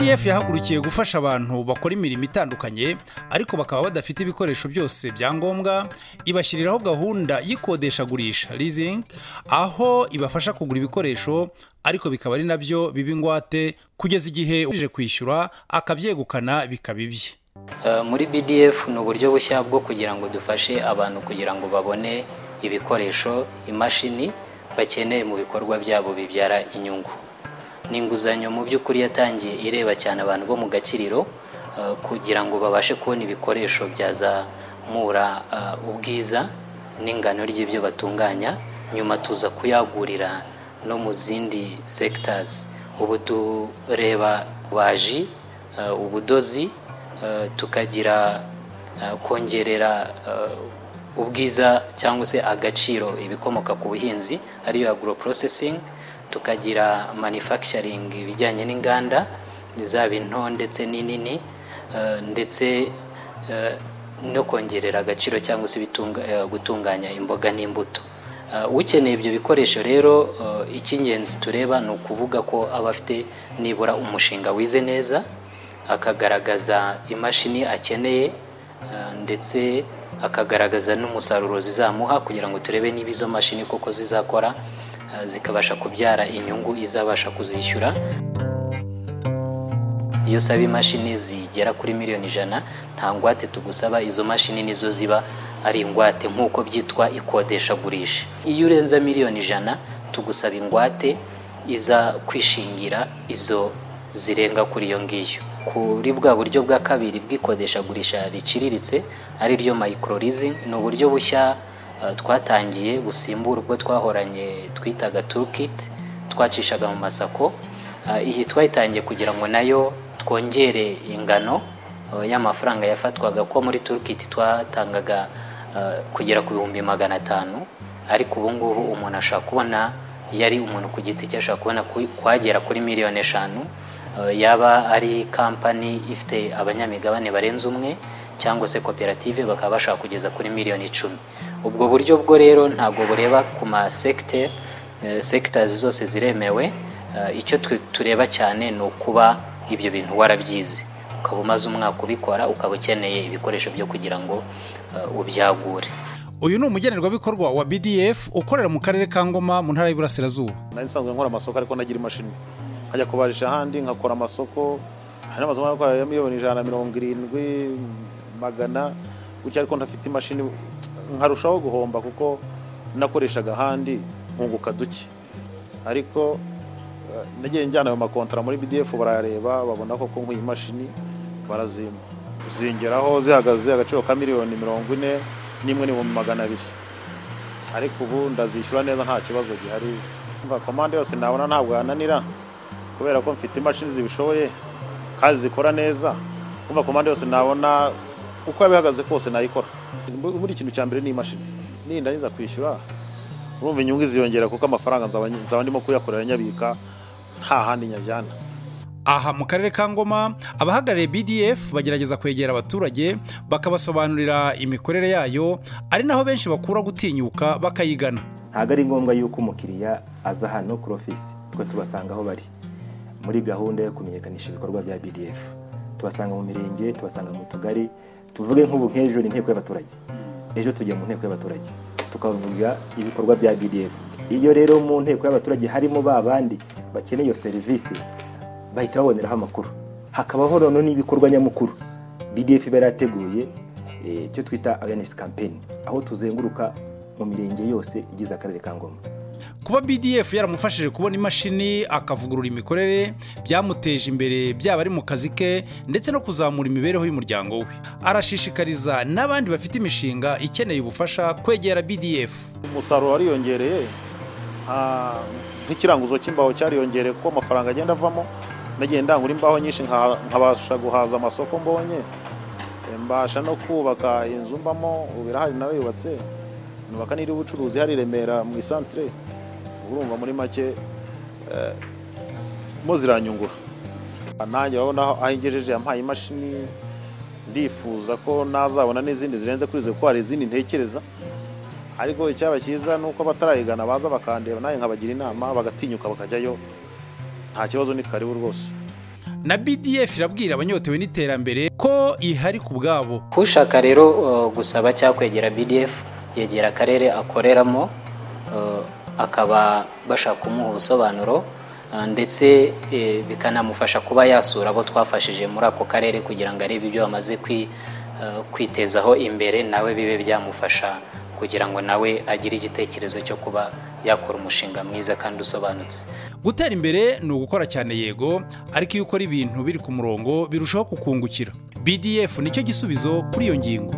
BDF yahagurukiye gufasha abantu bakora imirimo itandukanye ariko bakaba badafite ibikoresho byose bya ngombwa, ibashyiriraho gahunda y'ikodeshagurisha, leasing, aho ibafasha kugura ibikoresho ariko bikaba ari nabyo biba ingwate kugeza igihe uje kwishyura akabyegukana bikaba ibye. Muri BDF ni uburyo bushya bwo kugira ngo dufashe abantu kugira ngo babone ibikoresho, imashini bakeneye mu bikorwa byabo bibyara inyungu. Ni inguzanyo mu by'ukuri yatangiye ireba cyane abantu bo mu gakiriro kugira ngo babashe kubona ibikoresho byazamura ubwiza n'ingano ry'ibyo batunganya, nyuma tuza kuyagurira no mu zindi sectors. Ubu tureba ububaji, ubudozi, tukagira kongerera ubwiza cyangwa se agaciro ibikomoka ku buhinzi, ariyo agro processing, tukagira manufacturing ibijyanye n'inganda zaba into ndetse n'inini, ndetse no kongerera agaciro cyangwa se gutunganya imboga n'imbuto. Ukeneye ibyo bikoresho rero, icy'ingenzi tureba ni ukuvuga ko aba afite nibura umushinga wize neza, akagaragaza imashini akeneye, ndetse akagaragaza n'umusaruro zizamuha kugira ngo turebe niba izo mashini koko zizakora, zikabasha kubyara inyungu izabasha kuzishyura. Iyo usaba imashini zigera kuri miliyoni 100, nta ngwate tugusaba, izo mashini nizo ziba ari ingwate nk'uko byitwa ikodeshagurisha. Iyo urenza miliyoni 100, tugusaba ingwate iza kwishingira izo zirenga kuri iyo ngiyo. Kuri bwa buryo bwa kabiri bw'ikodeshagurisha riciriritse, ari ryo micro leasing, ni uburyo bushya twatangiye busimbura ubwo twahoranye twitaga toolkit twacishaga mu ma SACCO. Iyi twayitangiye kugira ngo nayo twongere ingano y'amafaranga yafatwaga, ko muri toolkit twatangaga kugera ku 500,000, ariko ubu ngubu umuntu ashobora kubona, iyo ari umuntu ku giti cye, ashobora kubona kwagera kuri miliyoni 5, yaba ari kampani ifite abanyamigabane barenze umwe cyangwa se koperative bakaba bashaka kugeza kuri miliyoni 10. Ubwo buryo bwo rero ntabwo bureba ku ma secteur, sectors zose ziremewe. Icyo tureba cyane ni ukuba ibyo bintu warabyize, ukaba umaze umwaka ubikora, ukaba ukeneye ibikoresho byo kugira ngo ubyagure. Uyu ni umugenerwabikorwa wa BDF ukorera mu karere ka Ngoma mu ntara y'Iburasirazuba. Nari nsanzwe nkora amasoko ariko nagira imashini, nkajya kubarisha ahandi nkakora amasoko. Hari n'amasoko nakora ya miliyoni 170, 100 gutya, ariko ntafite imashini nkarushaho guhomba kuko nakoreshaga ahandi nkunguka duke. Ariko nagiye njyana ayo makontara muri BDF, barayareba, babona koko nkwiye imashini, barazimpa, zingeraho zihagaze agaciro ka 41,200,000, ariko ubu ndazishyura neza, nta kibazo gihari. Umva, komande yose nabona ntabwo yananira kubera ko mfite imashini zibishoboye kandi zikora neza. Umva, komande yose nabona uko yaba ihagaze kose nayikora. Muri ikintu cya mbere ni imashini. Nindangiza kwishyura, urumva inyungu iziyongera kuko amafaranga nzaba ndimo kuyakorera nyabika, nta handi nyajyana. Aha mu karere ka Ngoma, abahagarariye BDF bagerageza kwegera abaturage bakabasobanurira imikorere yayo, ari naho benshi bakura gutinyuka bakayigana. Ntabwo ari ngombwa yuko umukiriya aza hano kuri ofisi, twe tubasanga aho bari muri gahunda yo kumenyekanisha ibikorwa bya BDF. Tubasanga mu mirenge, tubasanga mu tugari. Tuvuge nk'ubu nk'ejo ni inteko y'abaturage, ejo tujya mu nteko y'abaturage tukavuga ibikorwa bya BDF. Iyo rero mu nteko y'abaturage harimo ba bandi bakeneye iyo serivisi, bahita baboneraho amakuru. Hakabaho noneho n'ibikorwa nyamukuru BDF iba yarateguye, icyo twita awareness campaign, aho tuzenguruka mu mirenge yose igize akarere ka Ngoma. Kuba BDF yaramufashije kubona imashini akavugurura imikorere, byamuteje imbere, byaba ari mu kazi ke ndetse no kuzamura imibereho y'umuryango we. Arashishikariza n'abandi bafite imishinga ikeneye ubufasha kwegera BDF. Umusaruro wariyongereye, nk'ikiranguzo cy'imbaho cyariyongereye kuko amafaranga agenda avamo nagiye ndangura imbaho nyinshi, nkabasha guhaza amasoko mbonye. Mbasha no kubaka inzu mbamo, ubu irahari narayubatse, nubaka n'iri ubucuruzi hari i Remera mu isantere. Urumva muri make mo ziranyungura. Nanjye urabona aho ingejeje, yampaye imashini, ndifuza ko nazabona n'izindi zirenze kuri izo kuko hari izindi ntekereza. Ariko icyaba cyiza ni uko abatarayigana baza bakandeba, nanjye nkabagira inama, bagatinyuka bakajyayo, nta kibazo, ni karibu rwose. Na BDF irabwira abanyotewe n'iterambere ko ihari ku bwabo. Ushaka rero gusaba cyangwa kwegera BDF, yegera akarere akoreramo, akaba bashaka kumuha ubusobanuro, ndetse bikanamufasha kuba yasura abo twafashije muri ako karere kugira ngo arebe ibyo bamaze kwitezaho imbere, nawe bibe byamufasha kugira ngo nawe agire igitekerezo cyo kuba yakora umushinga mwiza kandi usobanutse. Gutera imbere ni ugukora cyane yego, ariko iyo ukora ibintu biri ku murongo birushaho kukungukira. BDF nicyo gisubizo kuri iyo ngingo.